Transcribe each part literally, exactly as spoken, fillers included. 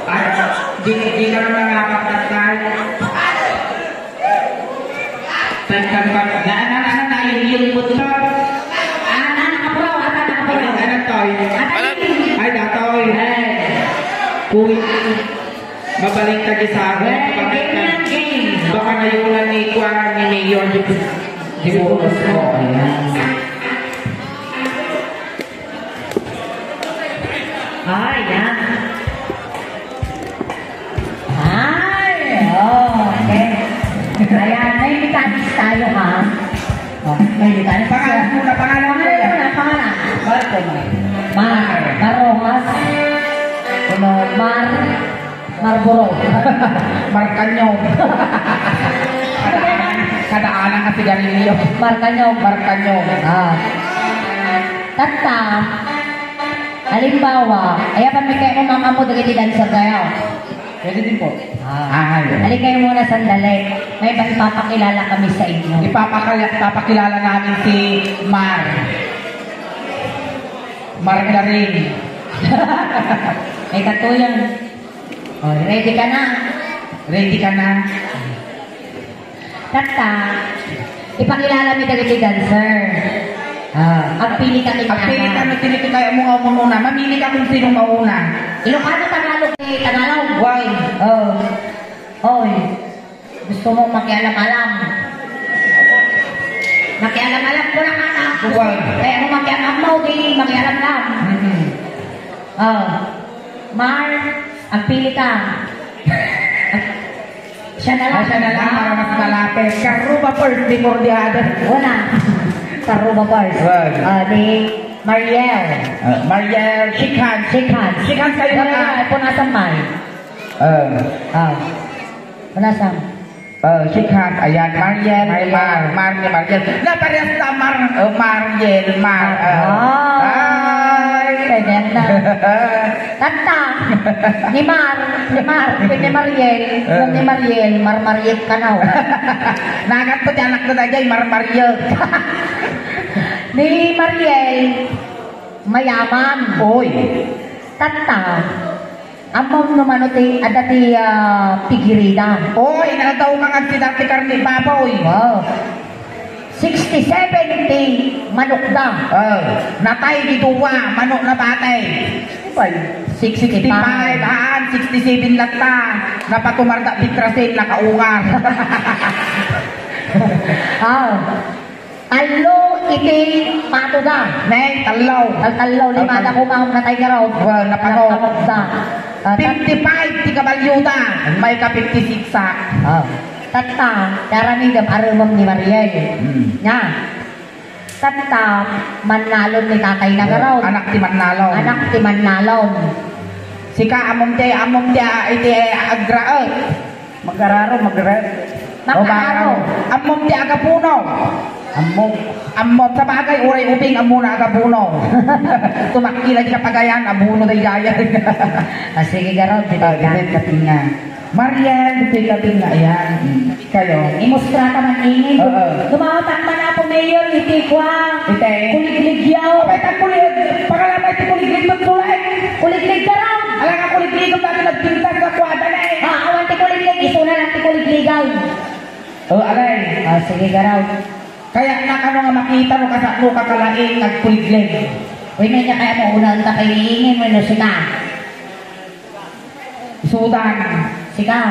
Ay, di, di ka na mangapak, tatay. Tagkagpag, na, na, na, na, na, yung, yung buntot. Ana, nakapuraw, ata, nakapuraw. Ano, Toy? Ata, Ay, datoy. Ay. Uy. Mabalik ta di sa akin. Well, game lang, game. Baka nayunan ni Kuan, ni Mayor, di, di bonus mo. Ayan. Ay, yan. Ay, oh, okay. Ayan, may mechanics tayo, ha? Oh, may mechanics. Pangalan muna, pangalan muna. Pangalan muna, pangalan. Marco, Mar. Mar. Mar Rojas. Ano, Mar. Marlboro. Markanyog. Kadaanan, kadaanan nga sigarilyo. Markanyog. Markanyog. Ah. Tatta, halimbawa, ay, apan may kayo mamamo dagiti dancer tayo. Pwede din po. Ah. Ah, yun. Halikayo muna sandali. May ba ipapakilala kami sa inyo? Ipapakala-, ipapakilala namin si Mar. Margarine. May katuyan. Oh, ready ka na? Ready ka na? Tatta, ipakilala mi dagiti dancer. Ah, agpili ka. Agpili ka, no, sino ti kaya mo nga umununa. Mamili ka kung sino mauna. Ilocano, Tagalog, eh, Tagalog. Why? Oh. Oy. Gusto mong makialam-alam? Makialam-alam ko lang ata. Why? Kaya mo makialam mo, di makialam-alam. Mm-hmm. Oh. Mar, agpili ka. Siya na lang. Ah, siya na lang para mas malapit. Karuba first before the other. Wala. Karuba first. Wag. Ah, ni Mariel. Ah, Mariel, shake hands. Shake hands. Shake hands kayo, Mariel, mga. Punasan, Mar. Ah. Ah. Punasan. Oh, shake hands. Ayan, Mariel, Mariel. Mar, Mar ni Mariel. Na, parehas na Mar, oh, Mariel, Mar, oh. Ay. Ay, kanya na. Tatta, ni Mar, ni Mar, ni Mariel, Eh. ni Mariel, Mar Mariel ka na, oh. Nagat to, ti anak na dayjay, Mar Mariel. Ni Mariel, mayaman. Oy. Tatta, Ammom no mano ti, adda ti, ah, pigirida? Oy, naldaw ka nga agsida ti karne baboy. Wow. Sixty-seven ti manokda. Oh, natay ti dua, manok na batay. Ay, sixty-five. Sixty-five, haan, sixty-seven latta. Napatumarda pitrasin, nakaungar. Ah. Tallo iti patoda. Nay, tallo. Tal-, tallo, lima Tallo. na kumang natay nga raw. Well, napanok. Napanokda. Ah, tat- Fifty-five ti kabalyoda. May ka fifty-six sa. Ah. Tatta, karamidem, aremem ni Mariel. Hmm. Nya. Tatta, mannalon ni tatay na nga raw. Anak ti mannalon. Anak ti mannalon. Sika, ammom ti, ammom ti, ah, iti, eh, agraet. Magararo, magararo. Makararo. O, makararo. Ammom ti agabuno. Ammom. Ammom. Sabagay, uray ubing, ammona agabuno. Tumakki la di kapagayan, abuno daydayan. Ah, sige, garod, di Ah, ka. Di ka tinga. Mariel, di ka tinga, ayan. Kayo. Imustra ta man ini. Oo. Dumawat ang man, Apo Mayor, iti kwa. Ite. Kuligligyaw. Abay, ta kulig-, pangalan na iti kuliglig, magkulay. Kuliglig ka raw. Ala nga kuliglig, ang dati nagpintas na kwada na eh. Ah, awan ti kuliglig, isuna lang ti kuligligaw. Oh, alay. Ah, sige, garaw. Kaya na kano nga makita no kasano ka kalaing nagkuliglig. Uy, may niya kaya mo unang ta kay iingin mo, no, sika. Sudan. Sika.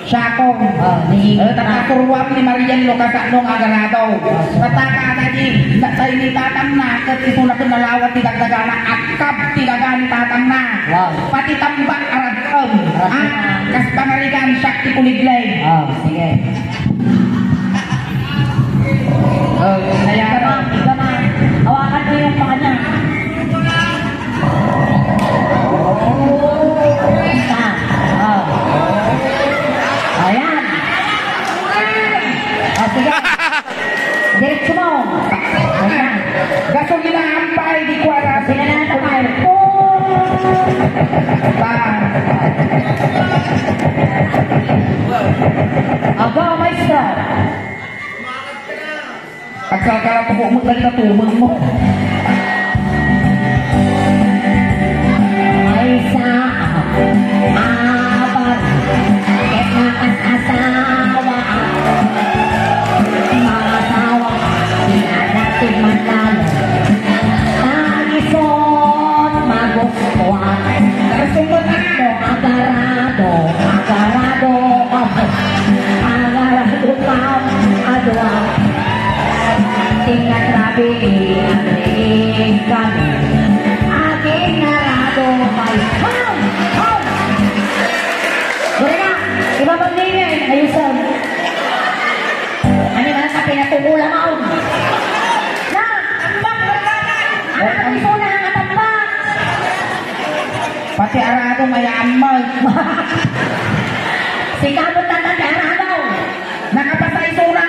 Siakong. Oh, ni Eh, tapaturuan ni Marian no kasano nga agaradaw. Pataka na di, na, sa ini tatam na, kat iso na kinalawat ti dagdagana, akab ti daga ni tatam na. Wow. Pati tambak, aragam. Aragam. Ah, kas pangarigan, siak ti kuliglig. Oh, sige. Oh, kaya Ika, ma'am, ika, ma'am. Hawakan mo yung paa niya. Isa. Oh. Ayan. Oh, sige. Diretso mo. Ayan. Gasolina ang pay, di ko alam. Gasolina ang pay. Pa. Aba, maestro. Agsalkala po mo, nagtatumang mo. Sa abar, ket nakasasawa, mangasawa, pinadakit man lalo. Nagisuot, magustuhan. Nagisuot, ano? Agarado, agarado, agarado, kam, adwa. Tingkat rabi, agri, kami. Aking narado, may, hoy! Hoy! Dali na! Ibabag ninyo, ayusan. Ano na sa pinatungkula mo? Na! Tambak, barkada! Ano ang iso na ang atambak? Pati arado, may ammag. Si Kabot Tatan, ti arado. Nakapasa isuna.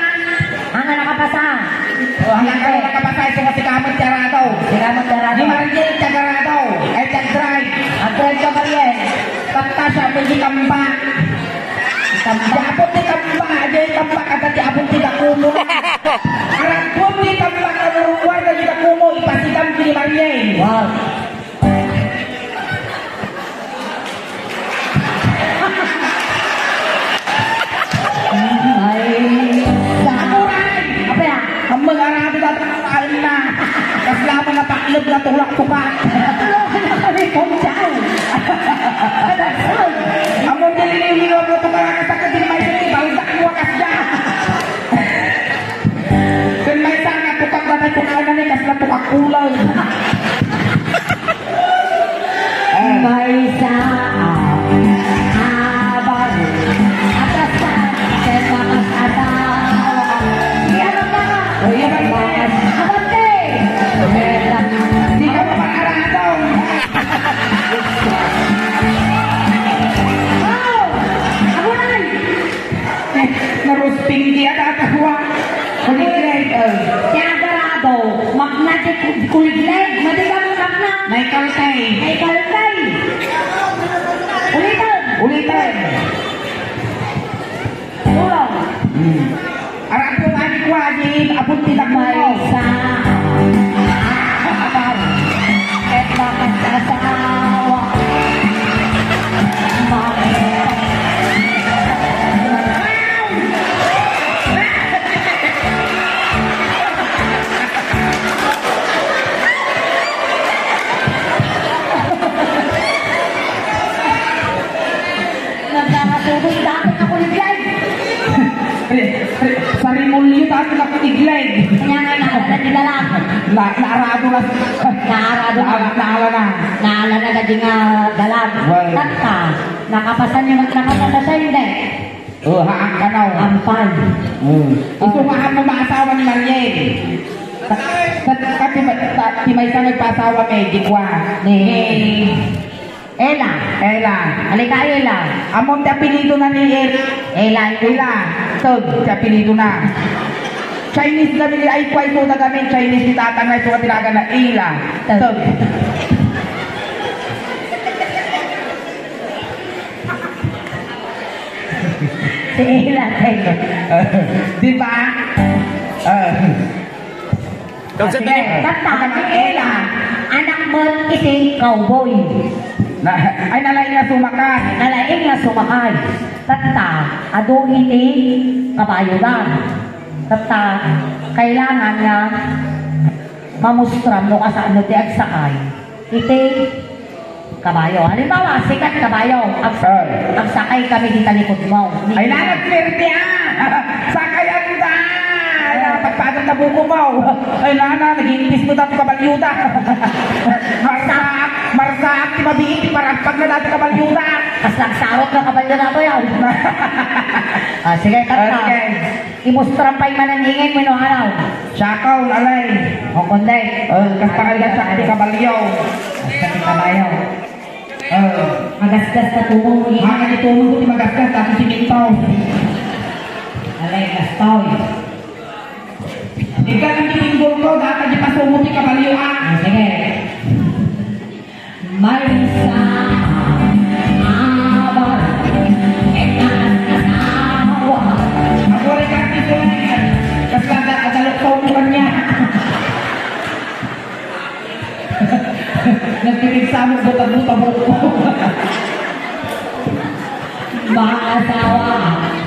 Ang nakapasa. Oh, ang nakapasa isuna si Kamot ti arado. Si Kamot ti arado. Ni Mariel ti arado. Ay, ti agdrive. Agdrive ka, Mariel. Tatta siya, pwede kamba. Kamba. Di abot ti kamba, di kamba kada ti abot ti dakumo. Aragpon ti kamba, kanuruan na di dakumo, ipasidam ti ni Mariel. Wow. Ay, sa Apuray! Apay, ah? Ang mag-arado na tayo na. Kasla mo na paklog na tulak-tuka. Tulungan na kami kung saan. Anak, saan? Amo, nililiw-liw mo ito, mga kasakit, di may sini, baldak mo, kasda. Kun maysa nga tukak na tayo, kung ano ni, kasla tukak kulay. Maysa a abaro. Atras ka. Kaya bakas asawa. Iya, bakas. O, iya, bakas. Abante! Di ka pa pang-aratong. Oh! Aguray! Narusping di at atawa. Kuliglig, eh. Ti agarado, makna ti ku-, kuliglig, madi ka makna. Naikalkay. Naikalkay. Ulitan. Ulitan. Tulong. Hmm. Arak ko nga ni Kuya Jim, abot ti dakmo. Maysa. Ket bakas asawa. Nagkakatubig dati nga kuliglig. Sarimulyo dati nga kuliglig. Kaya nga, naalana ti dalam. Na, naarado na. Naarado na. Naala, naala na. Naala na, dadi nga dalam. Well. Tatta, nakapasan yung, nakapasan sa hindi. Oh, haan kanaw. Ampay. Hmm. Isu nga haan mo maasawa ni Mariel. Ta-, ta-, ta-, ti ma-, ta-, ti maysa nga agpaasawa, may di kua. Ni. Ni Ella. Ella. Alika, Ella. Ammom ti apelyido na ni Er-, Ella. Ella. Tug, ti apelyido na. Chinese na bili, ay, kua, isu na gamin, Chinese ni tatang na, isu nga tinagan na Ella. Tug. Tug. Si Ella, tayo. Di ba? Ah. Sige, tatta, ni Ella, anak mo iti cowboy. Na, ay, nalaing nga sumakay. Nalaing nga sumakay. Tatta, adu iti kabayo da. Tatta, kailangan nga mamustram no kasano ti agsakay. Iti kabayo. Halimbawa, sikat kabayo. Ag-, Ay. Agsakay kami di talikod mo. Ay, nanagpirti, ah! Sakay ang da! Ay, ah, pagpagan na buko mo. Ay, nana, nag-iimpis mo dati kabalyo da. Marsaak, marsaak, ti mabiit, ti paragpag na dati kabalyo da. Mas nagsarot na kabalyo na to yan. Ah, sige, tatta. Okay. Imustram pay manen ingen wenno anaw. Siakaw, nalay. O, kundi. Eh, kas pangaldasak ti kabalyo. Kas ti kabalyo. Eh. Magasgas ka tumong, eh. Mga di tumong ko ti magasgas, dati siminto. Alay, gastoy. Ikaw ang titinggol ko, dati di pasumo ti kabalyo, ah. Ah, sige. Maysa a abaro, ket nakasasawa. Aguray ka, Tito, kasla da-, adalok ko mo kanya. Nagpipigsa mo, buta-buta mo. Maasawa,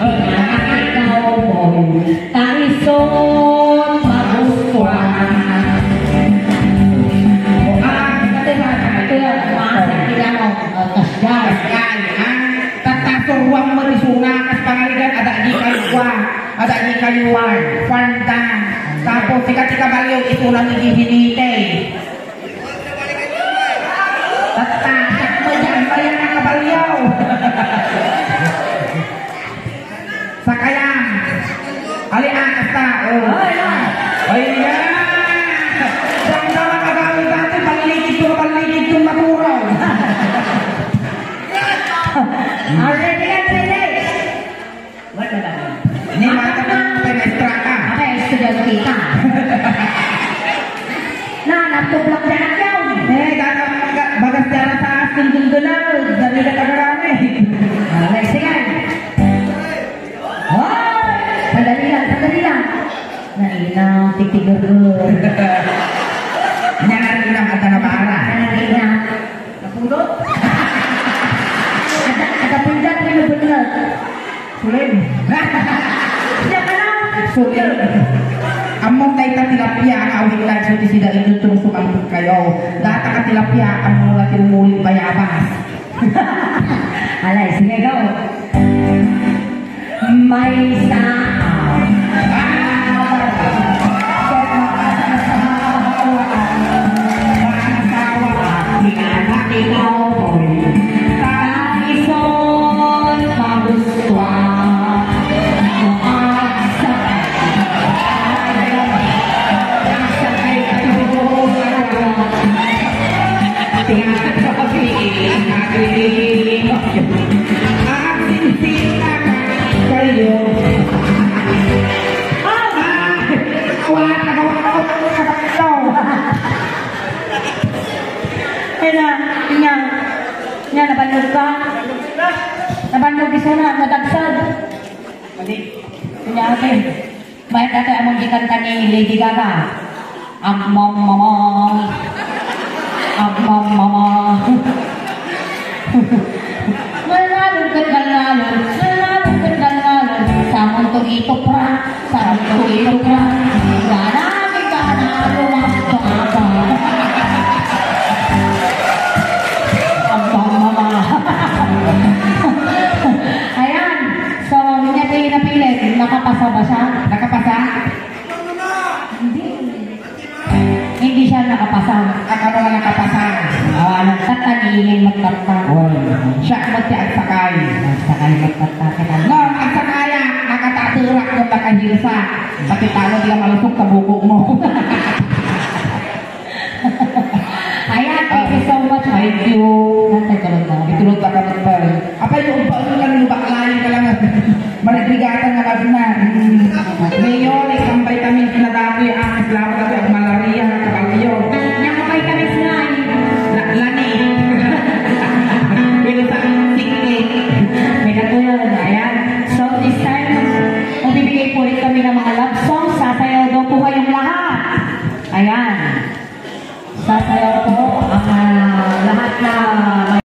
ikaw, boy, ta isun magustuhan. O, ah, pati ba, ito yan, maasa, kita mo, uh, kasyan. Kasyan, ah, tatasurwang mo ni Suna, kas pangarigan, ada di kalwa, ada di kalwa, fanta. Tapos, tika-tika baliw, isuna ni Divinite. Tattasak mo dyan, bayan ang kabalyaw. Sakayan. Ali, ah, kasta. Oh. Ay, na. Ay, na. Saan ka makagawi dati? Paligid ko, paligid ko, maturaw. Already, already. Wala na. Ni mata na, kay maestra ka. Okay, estudyante ka. Na, natublak na lang daw. Eh, dada, baga-, bagas dyan sa taas, kung gundulaw, dali na tagarami. Okay, sige. Hoy! Sandali lang, sandali lang. Naina, titigur. Nya nga rin lang, ada na bara. Naina. Napulo? Ada, ada pundat nga nabunot. Sulim. Siya ka na. Sulim. Ammom dayta tilapia nga awit lang so ti sida inyo turo sumangpet kayo. Data ka tilapia, ammom nga ti umuli bayabas. Alay, sige, go. Maysa. Asinsinta kayo. Ah! Awa, nagawa ko, nagawa ko. Kaya na, nya, nya, nabannog ka? Nabannog isuna, nadagsag. Mali. Nya, ate. Mayat dati among gikanta ni Lady Gaga. Among mama. Among mama. Ngalngalon ket ngalngalon, ngalngalon ket ngalngalon. Samon to itupra, samon to itupra. Gana, gana, lumababa. Among mama. Ayan. So, niya tayo napilit. Nakapasa ba siya? Nakapasa? Hindi. Hindi siya nakapasa. At ano nga nakapasa? Ah, nagtatanihin, magtatag. Oy, siya mo ti agsakay. Agsakay, magtatag. No, agsakaya, nakataterak ng nakahirsa. Pati talo, di ka malusog sa buko mo. Ayan, thank you so much. Thank you. Ang tagalog na. Itulog na ka pa. Apay, yung ba, yung lang, yung baklayin ka lang. Marigligatan na ka na. Hmm. Ngayon,